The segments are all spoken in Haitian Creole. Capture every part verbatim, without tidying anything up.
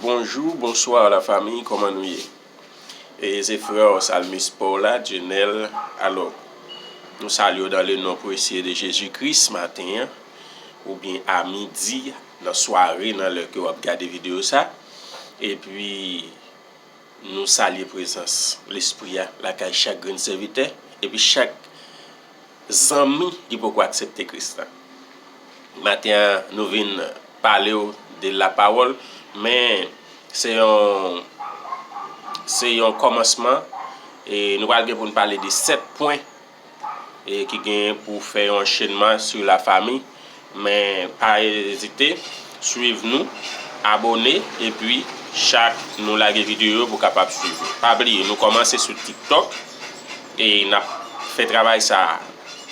Bonjou, bonswa lafanmi, kòman nou ye? E se frè w Salmis Paul la, Djenèl. Alò, nou salye w dans le nom précieux de Jésus-Christ maten an, oubyen a midi, nan sware, nan lè ke w ap gade videyo sa. Epi, nou salye prezans Lespri a lakay chak grenn sèvitè, epi chak zanmi ki poko aksepte Kris la. Maten an, nou vin pale w de lapawòl, men se yon, se yon kòmansman, e nou pral gen pou n pale de sèt pwen, e ki gen pou fè yon anchenman sou lafanmi. Men pa ezite, swiv nou, abòne, epi chak nou lage videyo, pou kapab swiv nou. Pa bliye, nou kòmanse sou TikTok, e n ap fè travay sa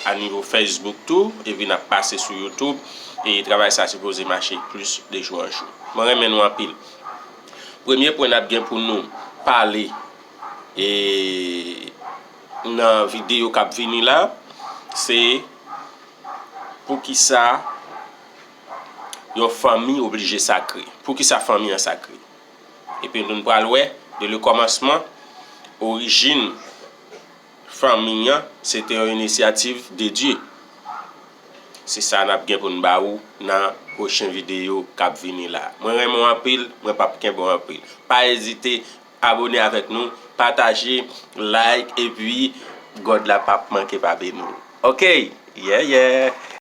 a nivo Facebook tou, epi n ap pase sou YouTube, e travay sa a sipoze mache plis de jou an jou. Mwen renmen nou anpil. Premye pwen n ap gen pou nou pale, e nan videyo k ap vini la, se poukisa yon fanmi oblije sakre. Poukisa fanmi an sakre? Epi nou pral wè, de le kòmansman, orijin fanmi an, se te yon inisyativ de Dye. Se sa n ap gen pou n ba ou nan pwochen videyo k ap vini la. Mwen renmen w anpil, mwen p ap kenbe w anpil. Pa ezite, abòne avèk nou, pataje, like, epi God la p ap manke pa beni w. Oke? Yeah, yeah!